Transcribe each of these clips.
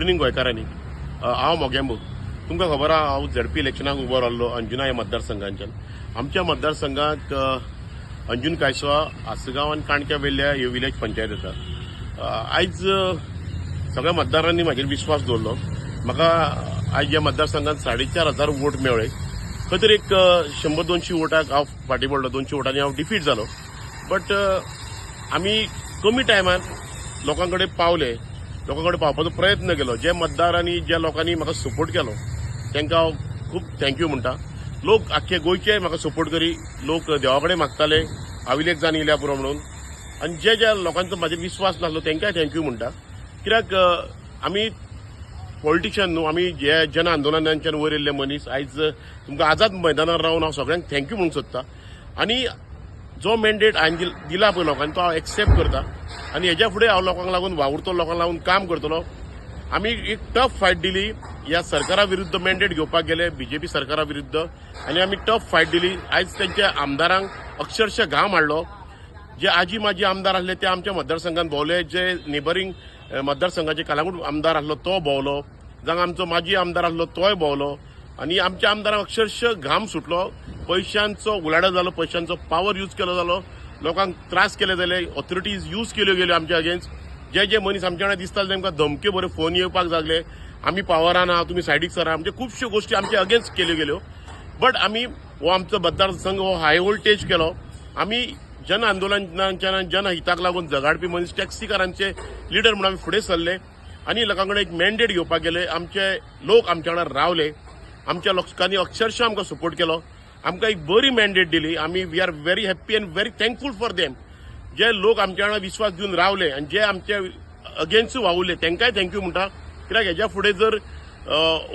Evening गोंयकारांनी. हांव मोगेंबो. तुमकां खबर आहा, हांव झेडपी इलेक्शनाक उबो रावल्लो अंजुना ह्या मतदारसंघांच्यान. आमच्या मतदारसंघात अंजून, कायसवा, आसगांव आनी काणक्या वेल्या ह्यो विलेज पंचायत येता. आयज सगळ्या मतदारांनी म्हाजेर विस्वास दवरलो. म्हाका आयज ह्या मतदारसंघात 4500 वोट मेळ्ळे. खंय तरी एक 100-200 वोटाक हांव फाटीं पडलो. 200 वोटांनी हांव डिफीट जालो, बट आमी कमी टायमान लोकां कडेन पावले, लोकां कडेन पावपाचो प्रयत्न केलो. जे मतदारांनी, ज्या लोकांनी म्हाका सपोर्ट केलो, तांकां हांव खूब thank you म्हणटा. लोक आख्खे गोंयचे म्हाका सपोर्ट करी. लोक देवा कडेन मागताले, हांव इलेक्ट जावन येयल्या पुरो म्हणून. आनी जे ज्या लोकांचो म्हाजेर विस्वास नासलो, तांकांय thank you म्हणटा. कित्याक आमी पॉलिटिशियन न्हू, आमी जे जन आंदोलनांच्यान वयर येयल्ले मनीस. आयज तुमकां आझाद मैदानार रावन हांव सगळ्यांक thank you म्हणूंक सोदता आनी जो मॅन्डेट हांवें दिला पळय लोकांनी, तो हांव एक्सेप्ट करता आनी हेज्या फुडें हांव लोकांक लागून वावुरतलो, लोकांक लागून काम करतलो. आमी एक टफ फायट दिली. ह्या सरकारा विरुद्ध मॅन्डेट घेवपाक गेले, बीजेपी सरकारा विरुद्ध, आनी आमी टफ फायट दिली. आयज तेंच्या आमदारांक अक्षरशः घाम हाडलो. जे आजी माजी आमदार आसले, ते आमच्या मतदारसंघात भोंवले. जे नेबरींग मतदारसंघाचे कालांगूट आमदार आसलो, तो भोंवलो. जांगा आमचो माजी आमदार आसलो, तोय भोंवलो आनी आमच्या आमदारांक अक्षरशः घाम सुटलो. पयशांचो उलाढो जालो, पयशांचो पावर यूज केलो जालो, लोकांक त्रास केले जाले, ऑथॉरिटीज यूज केल्यो गेल्यो आमच्या अगेन्स्ट. जे जे मनीस आमच्या वांगडा दिसताले, तेमकां धमक्यो बऱ्यो फोन येवपाक लागले, आमी पावरान आहा, तुमी सायडीक सरा. म्हणजे खुबश्यो गोश्टी आमच्या अगेन्स्ट केल्यो गेल्यो. बट आमी हो आमचो मतदारसंघ हो हाय वोल्टेज केलो. आमी जन आंदोलनाच्या, जनहिताक लागून झगडपी मनीस, टॅक्सीकारांचे लिडर म्हणून आमी फुडें सरले आनी लोकां कडेन एक मॅन्डेट घेवपाक गेले. आमचे लोक आमच्या वांगडा रावले. आमच्या लोकांनी अक्षरशः आमकां सपोर्ट केलो, आमकां एक बरी मॅन्डेट दिली. आमी we are very happy and very thankful for them. जे लोक आमच्या वांगडा विस्वास दिवन रावले आनी जे आमचे अगेन्स्ट वावुरले, तांकांय thank you म्हणटा. कित्याक हेज्या फुडें जर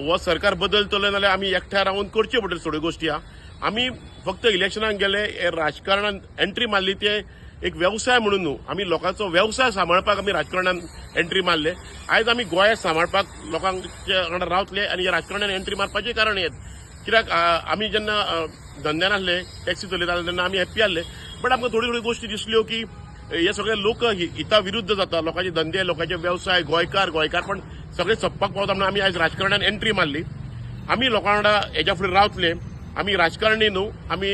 हो सरकार बदलतलो जाल्यार आमी एकठांय रावन करच्यो पडटल्यो थोड्यो गोश्टी आहा. आमी फक्त इलेक्शनाक गेले, हे राजकारणान एंट्री मारली ते एक वेवसाय म्हणून न्हू. आमी लोकांचो वेवसाय सांबाळपाक आमी राजकारणान एंट्री मारले. आयज आमी गोंया सांबाळपाक लोकांच्या वांगडा रावतले आनी ह्या राजकारणान एंट्री मारपाचें कारण हेंच. कित्याक आमी जेन्ना धंद्यान आसले, टॅक्सी चलयताले, तेन्ना आमी हॅप्पी आसले. बट आमकां थोड्यो थोड्यो गोश्टी दिसल्यो की हे सगळे लोक हिता विरुद्ध जाता, लोकांचे धंदे, लोकांचे वेवसाय, गोंयकार, गोंयकारपण सगळे सोंपपाक पावता म्हणून आमी आयज राजकारणान एंट्री मारली. आमी लोकां वांगडा हेज्या फुडें रावतले. आमी राजकारणी न्हू, आमी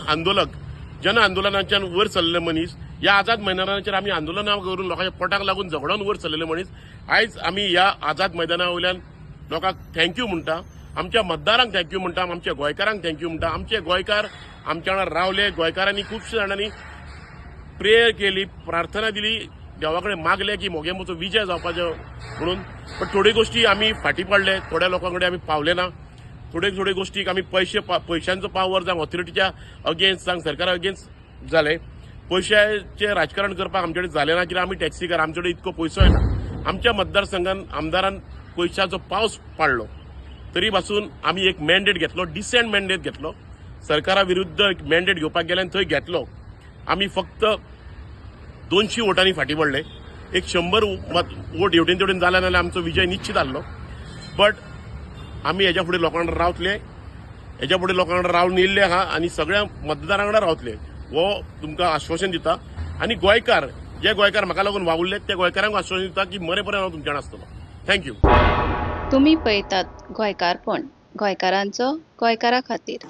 आंदोलक, जन आंदोलनाच्यान वयर सरलेले मनीस. ह्या आझाद मैदानाचेर आमी आंदोलनां करून, लोकांच्या पोटाक लागून झगडोन वयर सरलेले मनीस. आयज आमी ह्या आझाद मैदाना वयल्यान लोकांक thank you म्हणटा, आमच्या मतदारांक thank you म्हणटा, आमच्या गोंयकारांक thank you म्हणटा. आमचे गोंयकार आमच्या वांगडा रावले. गोंयकारांनी, खुबश्या जाणांनी प्रेयर केली, प्रार्थना दिली, देवा कडेन मागले की मोगेंबोचो विजय जावपाचो म्हणून. पण थोड्यो गोश्टी आमी फाटीं पडले, थोड्या लोकां कडेन आमी पावले ना. थोड्यो थोड्यो गोश्टीक आमी पयशे, पयशांचो पावर जावं ऑथॉरिटीच्या अगेन्स्ट जावं सरकारा अगेन्स्ट जाले. पयशाचें राजकारण करपाक आमचे कडेन जालें ना, कित्याक आमी टॅक्सीकार, आमचे कडेन इतको पयसोय ना. आमच्या मतदारसंघान आमदारान पयशाचो पावस पाडलो, तरी पासून आमी एक मॅन्डेट घेतलो, डिसेंट मॅन्डेट घेतलो. सरकारा विरुद्ध एक मॅन्डेट घेवपाक गेले आनी थंय घेतलो. आमी फक्त 200 वोटांनी फाटीं पडले. एक 100 मत वोट हेवटेन तेवटेन जाले नाल्यार आमचो विजय निश्चित आसलो. बट आमी हेज्या फुडें लोकां वांगडा रावतले. हेज्या फुडें लोकां वांगडा रावन येयल्ले आहा आनी सगळ्या मतदारां वांगडा रावतले हो तुमकां आश्वासन दिता. आनी गोंयकार, जे गोंयकार म्हाका लागून वावुरले, त्या गोंयकारांक आश्वासन दिता की मरे पर्यंत हांव तुमच्या वांगडा आसतलो. Thank you. तुम्ही पळयतात गोंयकारपण, गोंयकारांचो गोंयकारा खातीर.